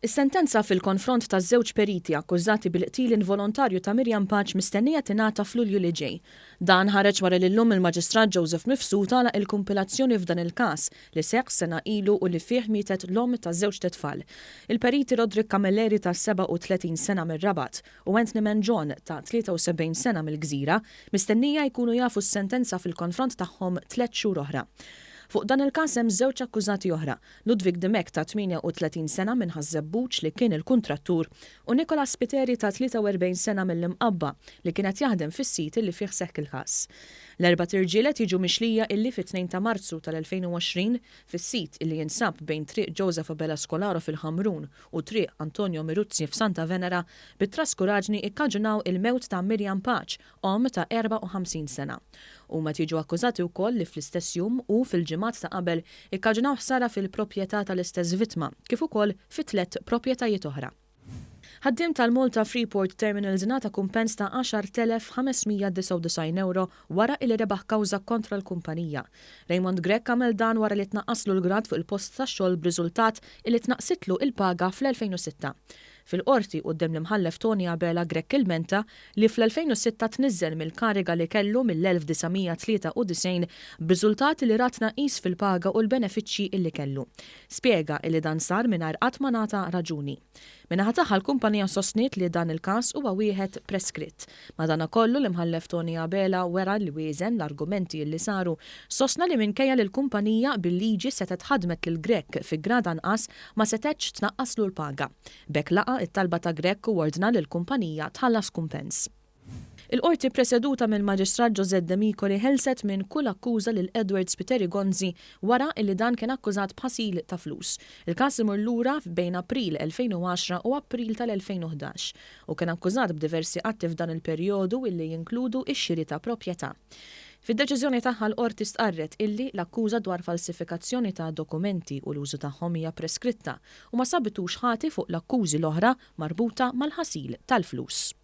Is-sentenza fil-konfront ta' żewġ periti akkużati bil-qtil involontarju ta' Miriam Pace mistennija tingħata f'Lulju li ġej. Dan ħareġ wara li llum il-Maġistrat Joseph Mifsud għalaq il-kumpilazzjoni f'dan il-każ li seħħ sena ilu u li fih mietet l-omm ta' żewġt itfal. Il-periti Roderick Camilleri ta' 37 sena mir-Rabat u Anthony Mangion ta' 73 sena mill-Gżira mistennija jkunu jafu s-sentenza fil-konfront tagħhom tlett xhur oħra. Fuq dan il-każ hemm żewġ akkużati oħra, Ludwig Dimech ta' 38 sena minn Ħaż-Żebbuġ li kien il-kuntrattur u Nicholas Spiteri ta' 43 sena mill-Imqabba li kien qed jaħdem fis-sit illi fih seħħ il-każ. L-erbat irġiel qed jiġu mixlija illi fit-2 ta' Marzu tal-2020 fis-sit illi jinsab bejn Triq Joseph Abela Scolaro fil-Ħamrun u Triq Antonio Miruzzi f'Santa Venera bi traskuraġni ikkaġunaw il-mewt ta' Miriam Pace omm ta' 54 sena. Huma qed jiġu akkużati wkoll li fl-istess jum u fil-ġimgħat ta' qabel ikkaġunaw ħsara fil-proprjetà tal-istess vittma kif ukoll fi tlett proprjetajiet oħra. Ħaddiem tal-Malta Freeport Terminals ingħata kumpens ta' 10,599 ewro wara illi rebaħ kawża kontra l-kumpanija. Raymond Grech għamel dan wara li tnaqqaslu l-grad fuq il-post tax-xogħol b'riżultat illi tnaqqsitlu il-paga fl-2006. Fil-Qorti, quddiem l-Imħallef Toni Abela Grech ilmenta li fl-2006 tniżżel mill-kariga li kellu mill-1993 b'riżultat li ra tnaqqis fil-paga u l-benefiċċji illi kellu. Spjega illi dan sar mingħajr qatt ma ngħata raġuni. Min-naħa tagħha l-kumpanija sostniet li dan il-każ huwa wieħed preskritt. Madanakollu l-Imħallef Toni Abela wera li wieżen l-argumenti illi saru. Sostna li minkejja li l-kumpanija bil-liġi setgħet ħadmet lil Grech fi grad anqas ma setgħetx tnaqqaslu l-paga. B'hekk laqa' t-talba ta' Grech u ordna lill-kumpanija tħallas kumpens. Il-Qorti ppreseduta mill-Maġistrat Josette Demicoli ħelset minn kull akkuża lil Edward Spiteri Gonzi wara illi dan kien akkużat b'ħasil ta' flus. Il-każ imur lura bejn April 2010 u April tal-2011. Hu kien akkużat b'diversi atti f'dan il-perjodu illi jinkludu x-xiri ta' proprjetà. Fid-deċiżjoni tagħha l-Qorti stqarret illi l-akkuża dwar falsifikazzjoni ta' dokumenti u l-użu tagħhom hija preskritta u ma sabitux ħati fuq l-akkużi l-oħra marbuta mal-ħasil tal-flus.